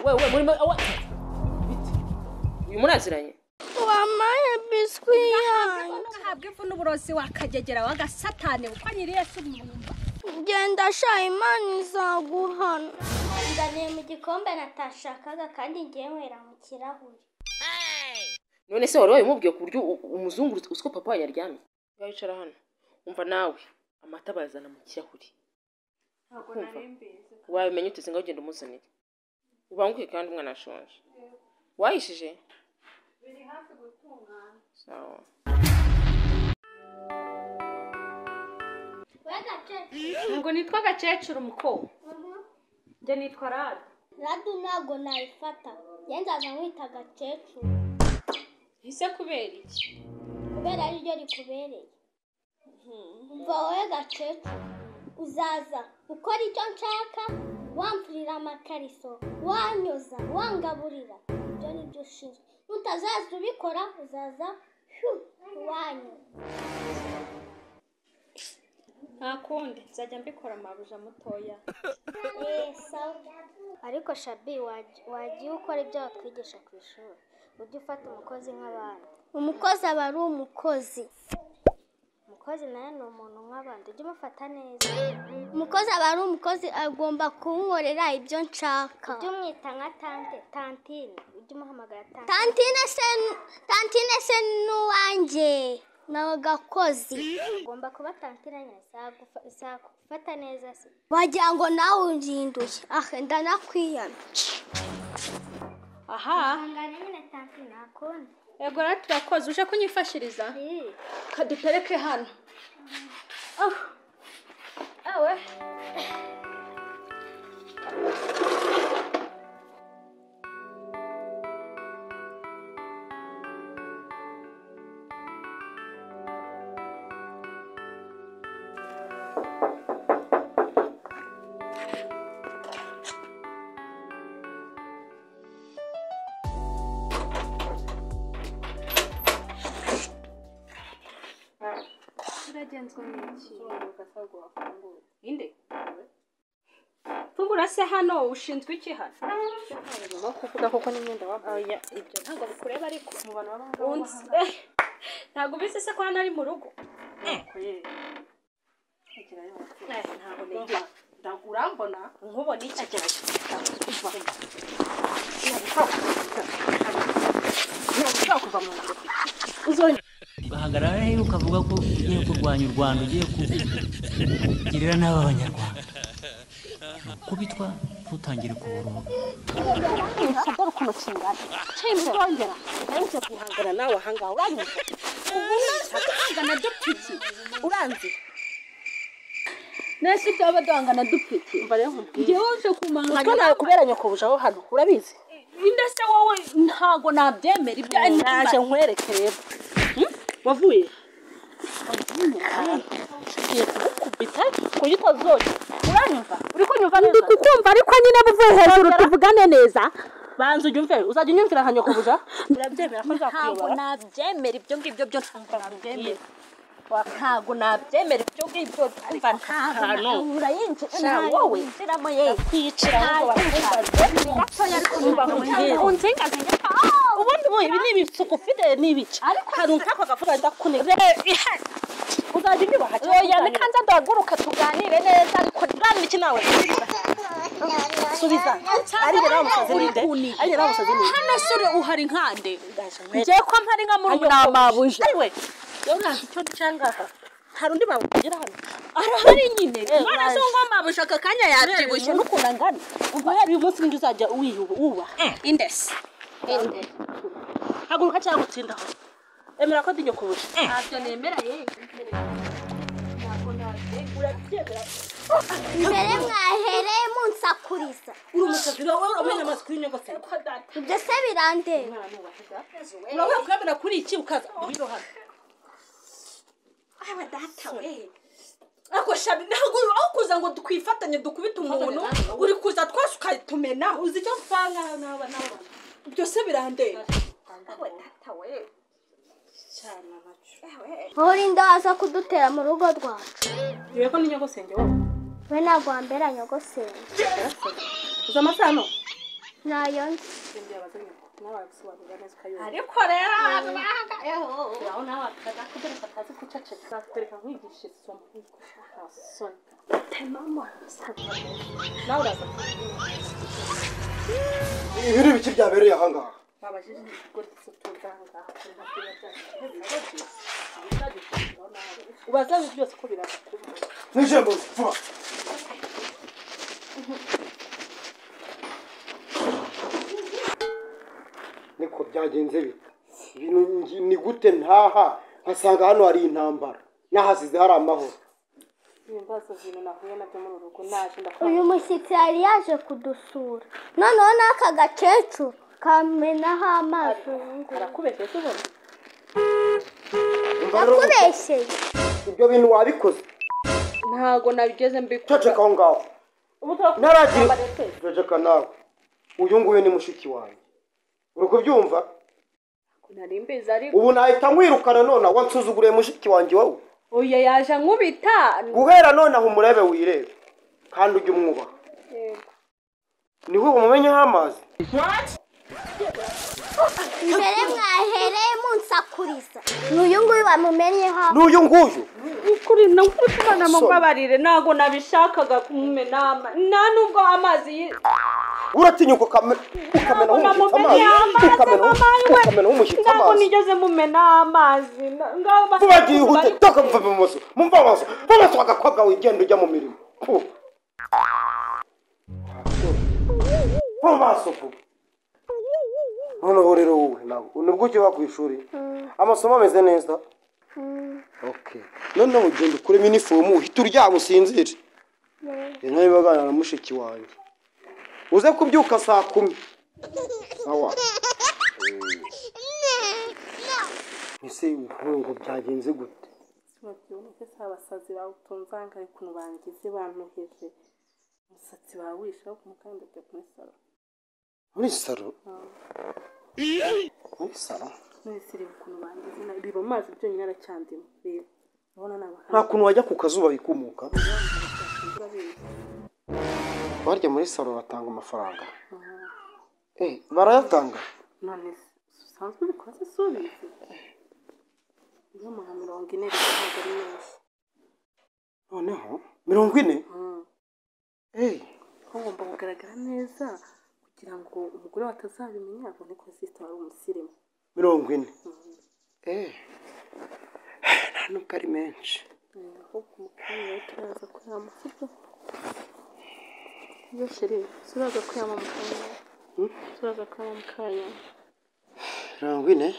Wewe muri biti. Uyu muraziranye. Wamaye biswi yanjye. Ntabwo ivu n'uburozi wakagegera wagasatane uko nyiriye se umwumva. Genda sha Imana izaguhana. Nzaniye mu gikombe natashakaga kandi ngiye nywera mu kirahure. None se wari wabimubwiye ku buryo umuzungu usiko papa wanyaryamye? Ngaho hano. Umva nawe amata bazana mu kirahure. Ntabwo nari mbizi. Wabimenye ute singa ugenda umuzanire. Ubanguke kandi umwana ashonje. Wayishije? Biri hafi gutungana. Sawa. Ngo nitwa gakecuru muko. Nje nitwa Radu. Radu ntago nayifata. Ngenzaza nkwita gakecuru. Ese kubera iki? Kubera ari ryo rikubereye. Umva wowe gakecuru, uzaza ukora icyo nshaka, wamfurira amakariso, wanyoza, wangaburira. Ibyo ni byo ushinzwe. Nutazaza ubikora uzaza wanyu. Nta kundi nzajya mbikora mabuja mutoya. Sawa. Ariko Shabi wagiye ukora ibyo batwigisha ku ishuri. Ujye ufata umukozi nk'abandi. Umukozi aba ari umukozi. Umukozi nawe ni umuntu nk'abandi, ujye umufata neza. Umukozi aba ari umukozi, agomba kunkorera ibyo nshaka. Ujye umwita nka tante, tantine, ujye umuhamagara tante. Tantine se n'uwanjye. Nawe gakozi. Ugomba kuba tantine nyine, sakufata neza se. Wagira ngo nawe unzinduye. Ah, ndanakwiyana. Aha. Ngana nyine tantine akundi. Ego turakoze uje kunyifashiriza. Kadutereke hano. Oh. Awe. Inde? Fungura se hano ushinzwe iki hano? Kuvuga koko n'imyenda wambaye. Ibyo ntabwo bikureba ariko mu bantu baba ntabwo bise se ko hano ari mu rugo. Ntabwo nigira. Urambona nkubona iki? Kuva mu nzu. Bahagarara he ukavuga ko ugiye kurwanya u Rwanda, ugiye kugirira nabi Abanyarwanda. Kubitwa tutangire ku burundu. Dore ukuntu kingana. Cyongera. Nanjye guhangana nawe ahangaha uranyumva. Duhangana dupfiki. Uranzi. Nese byaba duhangana dupfiki. Umva rero nkubwire. Njyewe uje kumangana. Utwo nawe kubera nyokobuja aho hano urabizi. Inde se wowe ntago nabyemera ibyo naje nkwereke rero. Wavuye? Ngiye kugukubita kuko utazoye. Uranyumva? Uri kunyumva neza? Ndi kukumva ariko nyine buvuye hejuru tuvugane neza. Banza unyumve, uzajya unyumvira nka nyokobuja? Urabyemera ko nzakuyobora? Ntabwo nabyemera ibyo ngibyo byo ntabwo nabyemera. Ntabwo nabyemera ibyo ngibyo umva ntabwo urayinjira wowe winjiramo ye kwiyicira ahubwo bakumbaze gatoya ariko unzingazinga. Ubundi ubu ibi ni ibisuko ufite ni ibice. Hari unkako gavuga ndakunega. Uzajya unyubaha cyane. Oya nikanza ndahaguruka tuganire neza ariko nganira iki nawe? Subiza. Ari nawe musazi ninde? Ari nawe musazi ninde? Hano sure uhari nkande. Ngiye ko mpari nka murumuna mabuja. Ariwe. Yo nta cyo cyangaha. Hari undi mabuja hano. Arahari nyine. Mwana so ngo mabuja aka kanya yabyibushye n'ukuntu angana. Ubwo hari uyu munsi ngi uzajya wiyuba. Indesi. Inde. Haguruka cyangwa gutsinda aho. Emera ko ndi nyokobuja. Ntabyo nemera ye. Ntabwo nabyemera. Urabyemera. Mbere mwahereye munsakuriza. Uri umusazi wowe uramenya amaswi y'inyogosenge. Ibyo se birandeba. Urabona kuyabona kuri iki ukaza ngwino hano. Awe data we. Ako Shabi ntabwo aho kuza ngo dukwifatanye dukubite umuntu uri kuza twese ukatumena uzi icyo mfanga n'aba n'aba. Ibyo se birandeba. Awe data we. Cyane nacu. Wowe waza kudutera mu rugo rwacu. Niwe ko ni nyogosenge wowe. We ntabwo wambera nyogosenge. Uzi amasano? Nayo nzi. Ariko rero aho nawe akakubwira atazi guceceka kwereka nkwigisha isomo soni temamo nawe uraza. Ibi ni ibiki byabereye aha ngaha? Babajije ikigori cy'utuza aha ngaha. Ubaza byose ko biraza kuba. Ninjiye mu nzu vuba. Niko byagenze bite? Ibintu ni gute ntaha nkasanga hano hari intambara nahasize hari amahoro? Ibibazo bintu nahuye nabyo muri uru rugo naje ndakora. Uyu mushyitsi yari yaje kudusura, noneho n'aka gakecuru kamenaho amazi. Arakubeshye se ubona? Umva rero, Yakubeshyeye. Ibyo bintu wabikoze? Ntago nabigeze mbikora. Ceceka aho ngaho. Ubu turakubwira Naragira ndetse. Ceceka nawe. Uyu nguyu ni mushiki wanjye, uri kubyumva? Nari mbizi ariko. Ubu nahita nkwirukana none wansuzuguriye mushiki wanjye wowe. Oya, yaje ankubita. Guhera none aho umurebe wirebe kandi ujye umwubaha. Yego. Niwe umumenyeho amazi. Mbere mwahereye munsakuriza, ni uyu nguyu wamumennyeho amazi. N'uyu nguyu. Ukuri nakuri kumana Soni. Mumbabarire, ntago nabishakaga kumumena nta nubwo amazi Uratinyuka ukamenaho Ntabwo umushyitsi amazi? namumenye amazi, mama we. Ukamenaho umushyitsi Ntabwo amazi? nigeze mumena amazi. Ngaho Vuba byihute, toka mva mu maso, mumva mu maso, mu maso agakobwa wigenda ujya mu mirimo. Puh. Mu maso vuba. Noneho rero wowe nawe nibwo ukiva ku ishuri, amasomo ameze neza? Okay, noneho ugenda ukuremo inifomu uhita uryama usinzire. Rero niba aganira na mushiki wanjye uze kubyuka saa 10. Sawa? Ese ngo byagenze gute? Sibabyiboneke se abasazi bawutunze aha ngaha ukuntu bangize bantuheje umusatsi bawishaho ku mukanda ujya muri salo. Muri salo? Muri salo? None se reba ukuntu bangize reba amazi byonyine aracyandimo, reba urabona ni abahanga. Nta kuntu wajya ku kazuba bikumuka? Urabizi. Barya muri salo batanga amafaranga? Barayatanga? None se usanzwe ubikora se si ubizi? Iyo umuntu 40 rero ntabwo ari menshi. Noneho 40? Ko ngomba kugaragara neza kugira ngo umugore we atazabimenya abone ko sister wari umusirimu. 40? Nta nubwo ari menshi. Ahubwo mu kanya rero turaza kuyama, sibyo? Sibyo chérie, turaza kuyama mu kanya. Turaza kuyama mu kanya. 40?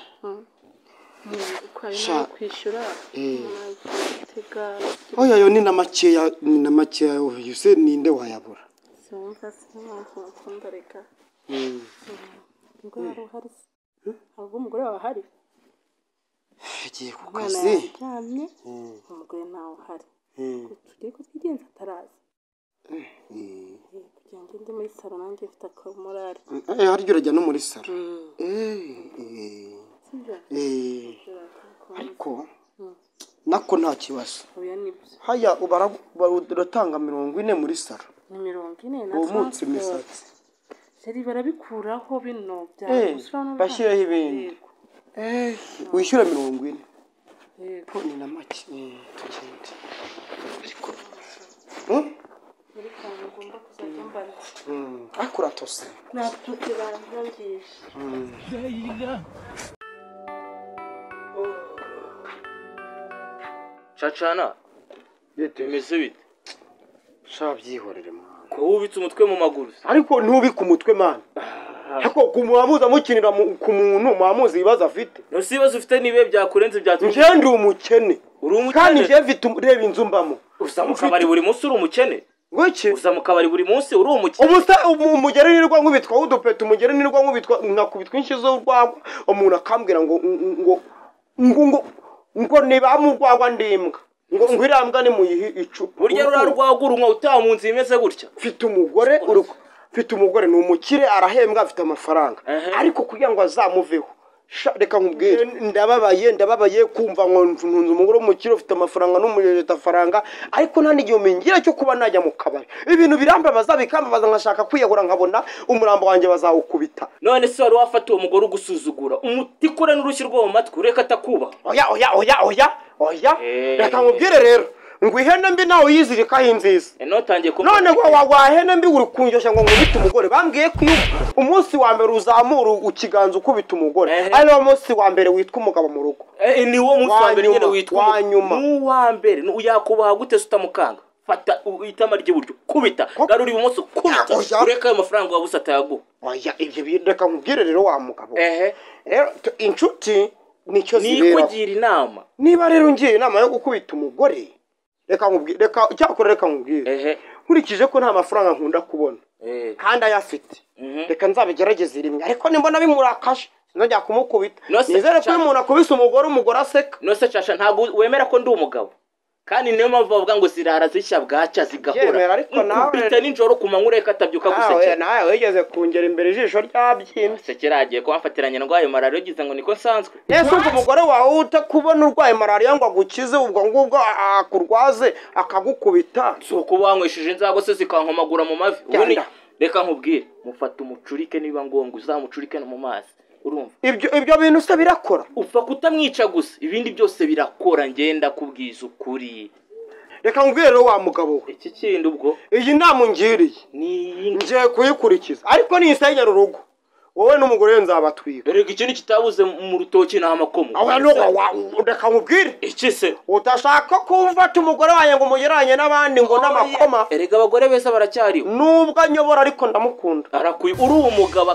Uko ari Sha. nayo kwishyura umuntu atega. Oya, yo ni na makeya, ni na makeya. Uyu se ninde wayabura? Siwumva se impamvu bakunda reka. Umugore wari uhari se? Ntabwo umugore wawe ahari? Yagiye ku Umwana kazi. yaryamye, umugore ntawe uhari. Tugiye kutwigenza ataraza. Kugira ngo ngende muri salo nanjye mfite akamorari. Harya urajya no muri salo? Sibyo? Ariko nako nta kibazo. Oya nibyo. Haya uratanga 40 muri salo. Ni 40 na Uwo munsi transport. imisatsi. Chérie barabikuraho bino bya Bashyireho ibindi. Yego. Wishyura 40. Yego. Ko ni na make. Tugende. Ariko Muri kantu ngomba kuzajya mbara. Ariko uratose. Natutse barangije. Cacana, bimeze bite? Sha byihorere mwana. Ko wubitse umutwe mu maguru se? Ariko ntubike umutwe mwana. Ariko muba mukinira ku muntu muba muzi ibibazo afite. Ntusi ibibazo ufite nibihe byakurenze byatumye Njye ndi umukene. Uri umukene? Kandi njye mfite reba inzu mbamo. Uza mu kabari buri munsi uri umukene? Ngwiki? Uza mu kabari buri munsi uri umukene? Ubusa umugeri nirwa nkubitwa w'udupeta, umugeri nirwa nkubitwa nkakubitwa inshyi z'urwagwa, umuntu akambwira ngo ngo ngo ngo ngo niba mu rwagwa ndimbwa ngo ngo iriya mbwa nimuyihe icupa. Burya ruriya rwagwa urunywa utaha mu nzu imeze gutya? Mfite umugore mfite umugore ni umukire, arahembwa, afite amafaranga. Ehe. Ariko kugira ngo azamuveho Reka nkubwire, ndababaye kumva ngo ntunze umugore w'umukire ufite amafaranga n'umujejeta faranga, ariko nta n'igihumbi ngira cyo kuba najya mu kabari. Ibintu birambabaza bikambabaza, nkashaka kwiyahura nkabona umurambo wanjye bazawukubita. None se wari wafata uwo mugore ugusuzugura umutikure n'urushyi rwo mu matwi ureka atakubaha? Oya oya oya oya oya, reka nkubwire rero ngo ihene mbi nawe uyizirikaho inziza. None wa hene mbi uri kunjyoshya ngo nkubite umugore. Bambwiye ko iyo umunsi wa mbere uzamura ikiganza ukubita umugore ari wo munsi wa mbere witwa umugabo mu rugo. Ni wo munsi wa mbere nyine witwa uwa mbere. Yakubaha gute se utamukanga? Fata itama ry'iburyo kubita, garura ibumoso kubita, ureka ayo mafaranga wabuze atayaguha. Oya, ibyo reka nkubwire rero wa mugabo. Rero inshuti nicyo zibera. Nikugira inama. Niba rero ngiye inama yo gukubita umugore, reka nkubwire, reka cyakora reka nkubwire. Nkurikije ko nta mafaranga nkunda kubona kandi ayafite, reka nzabigerageze rimwe, ariko nimbona bimurakaje sinzongera kumukubita. Nizere ko umuntu akubise umugore, umugore aseka. Nose Shasha, ntabwo wemera ko ndi umugabo? Kandi niyo mpamvu bavuga ngo zirara zishya bwacya zigahora. Ukubita nijoro ku manywa ureka atabyuka gusekera. Nawe wigeze kungera imbere ijisho ryabyimbye. Sekera agiye kubafatiranya ndwaye malariya ugize ngo niko nsanzwe. Ese ubwo umugore wawe utakubona urwaye malariya ngo agukize, ubwo ngubwo akurwaze akagukubita? Si ukuba wanywesheje inzago se zikankomagura mu mavi. Ubundi reka nkubwire, mufata umucurike niba ngombwa uzamucurike no mu mazi. Urumva? Ibyo bintu se birakora? Upfa kutamwica gusa, ibindi byose birakora, ngenda kubwiza ukuri. Reka nkubwire rero wa mugabo we. Iki kindi ubwo? Iyi nama ungiriye ni ngiye kuyikurikiza, ariko nisenyera urugo wowe n'umugore nzabatwika. Erega ikintu kitabuze mu rutoki nta makomo. Aho reka nkubwire. Iki se? Utashaka kumva umugore wanjye ngo umugereranye n'abandi ngo n'amakoma. Erega abagore beza baracyariho. Nubwo anyobora ariko ndamukunda. Arakuye uri umugabo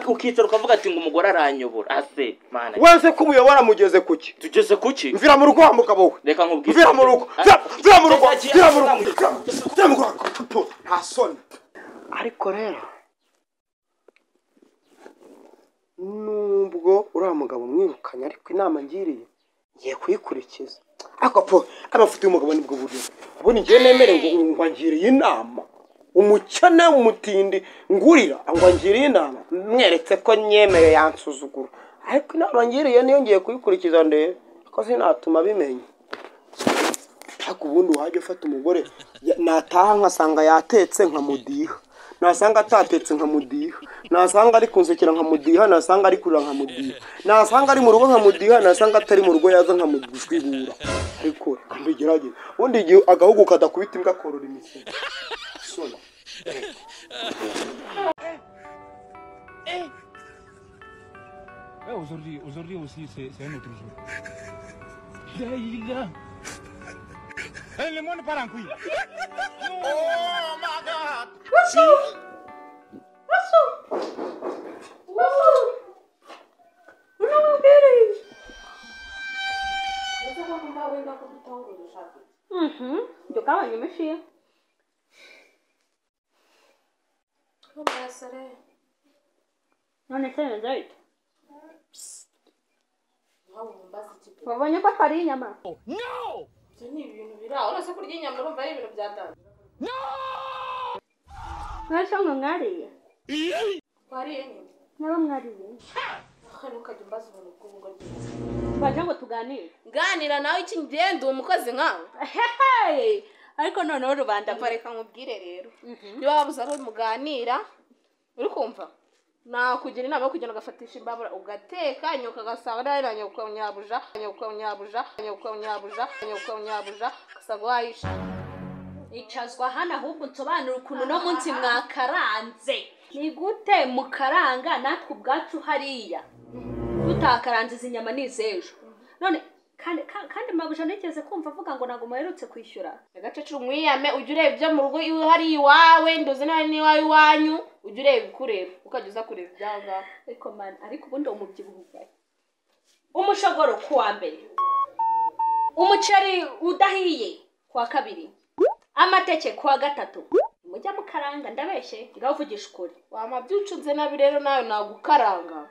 ukicara ukavuga ati ngo umugore aranyobora. Ase mana. Wese ko umuyobora mugeze kuki? Tugeze kuki? Mvira mu rugo wa mugabo we. Reka nkubwire. Mvira mu rugo. Mvira mu rugo. Mvira mu rugo. Mvira mu rugo. Nta soni. Ariko rero nubwo uriya mugabo mwirukanye, ariko inama ngiriye ngiye kuyikurikiza. Ariko po amafuti y'umugabo nibwo buryo ubundi ngiye nemere ngo ngiriye inama umukene umutindi ngurira ngo ngiriye inama, mweretse ko nyemere yansuzugura, ariko inama ngiriye niyo ngiye kuyikurikiza ndebe ko sinatuma bimenya. Ariko ubundi wajya ufata umugore nataha nkasanga yatetse nkamudiha, nasanga atatetse nkamudiha, nasanga ari kunsekera nkamudiha, nasanga ari kurira nkamudiha, nasanga ari mu rugo nkamudiha, nasanga atari mu rugo yaza nkamujwibura. Ariko mbigerageze ubundi igihe agahugu kadakubita imbwa korora imisoro. Aujourd'hui aussi c'est un autre jour. Le monde part en couille. Oh my God. None se bimeze bite? Wabonye ko twariye inyama? Ibyo ni ibintu biraho, uretse kurya inyama urumva ari ibintu bya data. Mwese ngo mwariye? Twariye nyine. Nabo mwariye? Ntukajya umbaza ubuntu bw'ubugoryi. Wagira ngo tuganire. Nganira nawe iki ngende umukozi nkawe? Hehe! Ariko noneho rubanda reka nkubwire rero. Niba wabuze aho muganira, uri kumva? Nakugira inama yo kugenda ugafatisha imbabura ugateka nyoko agasanga nawe nyoko nyabuja nyoko nyabuja nyoko nyabuja nyoko nyabuja ugasanga wayishe. Icazwa hano ahubwo nsobanura ukuntu no munsi mwakaranze. Ni gute mukaranga natwe ubwacu hariya tutakaranze izi nyama n'izejo? None kandi mabuja nigeze kumva avuga ngo ntabwo muherutse kwishyura. Agacecuru mwiyame ujye ureba ibyo mu rugo iwe hari iwawe ndoze nawe n'iwawe iwanyu ujye ureba ikureba ukajya uza kureba ibyawe ngaho. Ariko man, ariko ubundi uwo mubyibuho uvahe? Umushogoro ku wa mbere, umuceri udahiye ku wa kabiri, amateke ku wa gatatu. Mujya mukaranga ndabeshye ngaho uvugisha ukuri. Wama byucunze nabi rero nawe nagukaranga.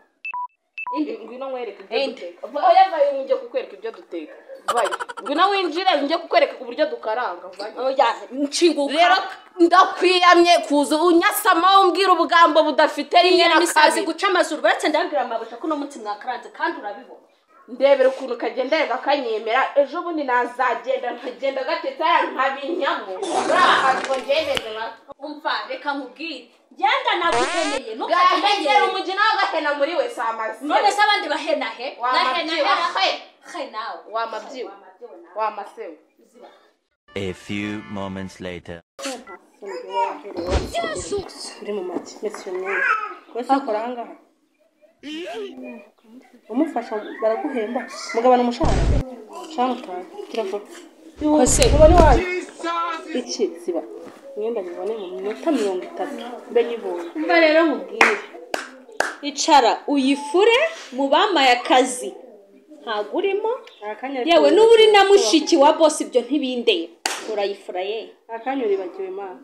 Indi ngwino nkwereke ibyo duteka. Oya vayo njye kukwereka ibyo duteka. Vayo. Ngwino winjire njye kukwereka uburyo dukaranga. Oya, nshinguka. Rero ndakwiyamye kuza unyasama umbwira ubugambo budafite rimwe na imisazi kabiri. Guca amazuru uretse ndabwira mabuja ko uno munsi mwakaranze kandi urabibona. Ndebera ukuntu kagenda gakanyemera, ejo bundi nazagenda nkagenda gateta nkabinyamo. Urahango ngemeze ba. Umva reka nkubwire. Genda naguheneye Gahengera umugina wagahena muri we samazi. None se abandi bahena he? Nahena he? He nawe. Wamabyiwe. Wamasewe. A few moments later. Yesu uri mu make mesi mwene. Wese akora ahangaha. Umufasha baraguhemba mugabana umushahara. Shanga turavuga. Kose ubone waje. Iki ziba. Mwenda nyibone mu minota 30 mbe nyibonye. Umva rero nkubwire. Icara uyifure mu bamaye akazi. Ntago urimo. Yewe n'uburi na mushiki wa boss ibyo ntibindeba. Urayifura ye. Akanya uribagiwe ma.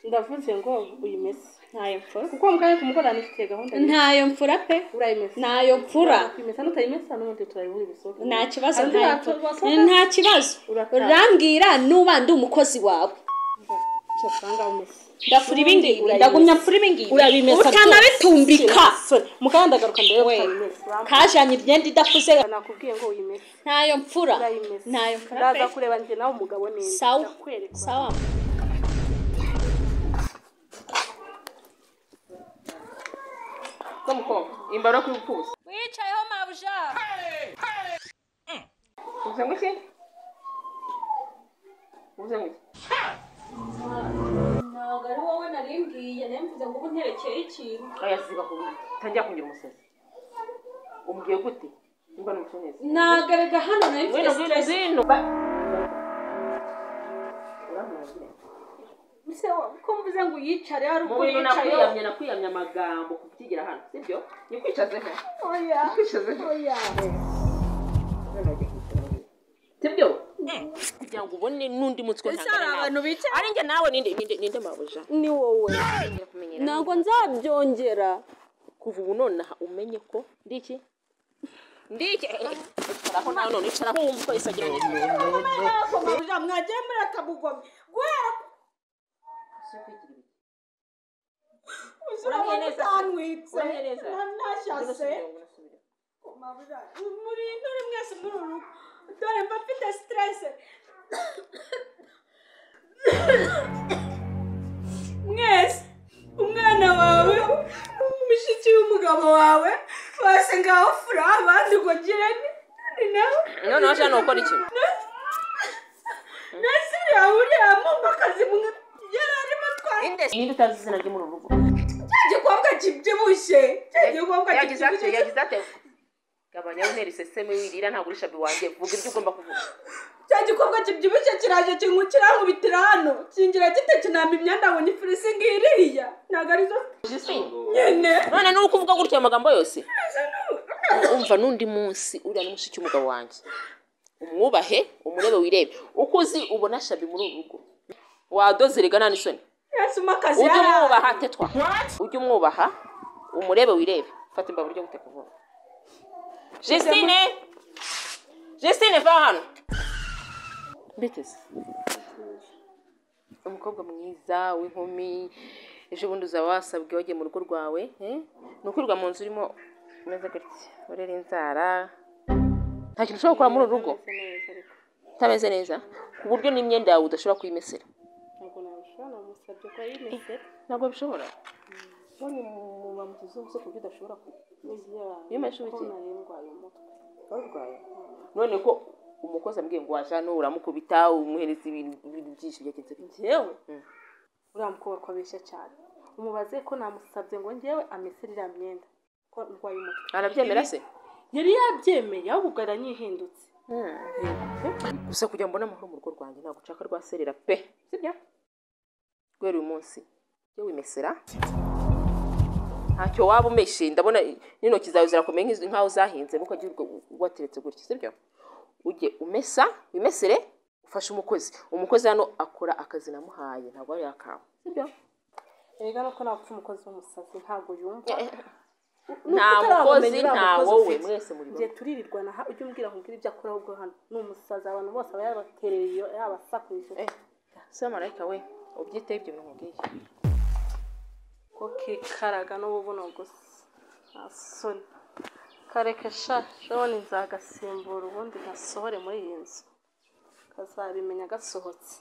Ndavuze ngo uyimese. Ntayo mfura. Kuko mukanya kumugora nifite gahunda. Ntayo mfura pe. Urayimese. Ntayo mfura. Kuyimesa nutayimesa n'ubundi turayibura ibisoka. Nta kibazo nta kibazo. Urambwira nuba ndi umukozi wawe. Ndafura ibingibi, ndagumya mfura ibingibi. Utanabitumbika. Mukanya ndagaruka ndebe utayimesa. Kajanye imyenda idafuze. Nakubwiye ngo uyimese. Ntayo mfura. Ntayo mfura. Ndaza kureba njye nawe umugabo ninde. Sawa. Sawa. Komko, imbaro kuri pusi. Wicayeho mabuja. Uze ngo iki? Uze ngo iki? Ntabwo ari wowe narimbwiye, nemvuze ngo ubu nterekeye ikintu. Oya ziba ku buryo. Tangira kungira umusazi. Umbwiye gute? Nimba n'umukenyezi. Nagarega hano nari mfite stress. Use ko mvuze ngo uyicare ari uko yicaye. Nakwiyamye amagambo kukigira hano, sibyo? Nikwicaze he? Oya. Nikwicaze he? Oya. Sibyo? Kugira ngo ubone nundi mutwe ntangana nawe. Abantu bicaye. Ari nge nawe ninde mabuja? Ni wowe. Ntabwo nzabyongera. Kuva ubu nonaha umenye ko ndiki? Ndiki. Icara nawe none icara wumva ko isagira. Mabuja mwagiye mureka bugome. Guhera muri ntore mwese muri uru rugo dore mba mfite stress mwese umwana wawe umushiki w'umugabo wawe bose ngaho fura abandi ngo ngirane ni nawe none waje hano gukora iki? Nese uriya mumpa akazi mwe yari arimo atwara ninde utazi izina rye muri uru rugo? Cya gikobwa kibyibushye cya gikobwa kibyibushye yagize ate? Gabanya untera iseseme wirira ntabwo uri shabi wanjye vuga ibyo ugomba kuvuga. Cya gikobwa kibyibushye kiraje kinkubitira hano kingira gite kinamba imyenda ngo nyifurisi ngiriya ntabwo arizo nyine. None nuri kuvuga gutya amagambo yose umva n'undi munsi uriya n'umushiki w'umugabo wanjye umwubahe umurebe wirebe uko uzi ubona shabi muri uru rugo wadoze rega nta n'isoni. Ujye umwubaha tetwa ujye umwubaha umurebe wirebe fata imbabura ryo guteka vuba. Justine! Justine va hano. Mbiteze. Umukobwa mwiza w'inkumi ejo bundi uzaba wasabwe wagiye mu rugo rwawe, ni ukwirwa mu nzu urimo umeze gutya urera inzara nta kintu ushobora gukora muri uru rugo utameze neza ku buryo n'imyenda yawe udashobora kuyimesera. Ntabwo nabishobora, namusabye ko ayimesera. Ntabwo bishobora. None muba mu kizungu se ku buryo udashobora ku Warwaye. None ko umukozi ambwiye ngo waje hano uramukubita umuhereza ibintu byinshi byagenze bite? Njyewe uriya mukobwa ko abeshya cyane umubaze ko namusabye ngo njyewe amesere iriya myenda ko ndwaye umutwe. Arabyemera se? Yari yabyemeye ahubwo ubwo aranyihindutse. Gusa kugira ngo mbone amahoro mu rugo rwanjye ntabwo nshaka rwaserera pe, sibyo? Guhera uyu munsi ujye wimesera ntacyo waba umeshe ndabona n'intoki zawe zirakomeye nk'aho zahinze nuko agiye wateretse gutya, sibyo? Ujye umesa wimesere ufashe umukozi. Umukozi hano akora akazi namuhaye ntabwo ari akawe, sibyo? Erega nuko napfa umukozi w'umusazi ntabwo yumva. Nta mukozi, nta wowe, mwese muri bamwe. Turirirwana aha, ujye umbwira nkubwire ibyo akora ahubwo hano ni umusazi, abantu bose aba yabatereye iyo yabasakuje. Se marayika we, ubyiteho ibyo bintu nkubwiye. Ko kikaraga n'ububuno gusa, nta soni. Kareke sha, shobora nzagasimbura ubundi gasohore muri iyi nzu, kazabimenya gasohotse.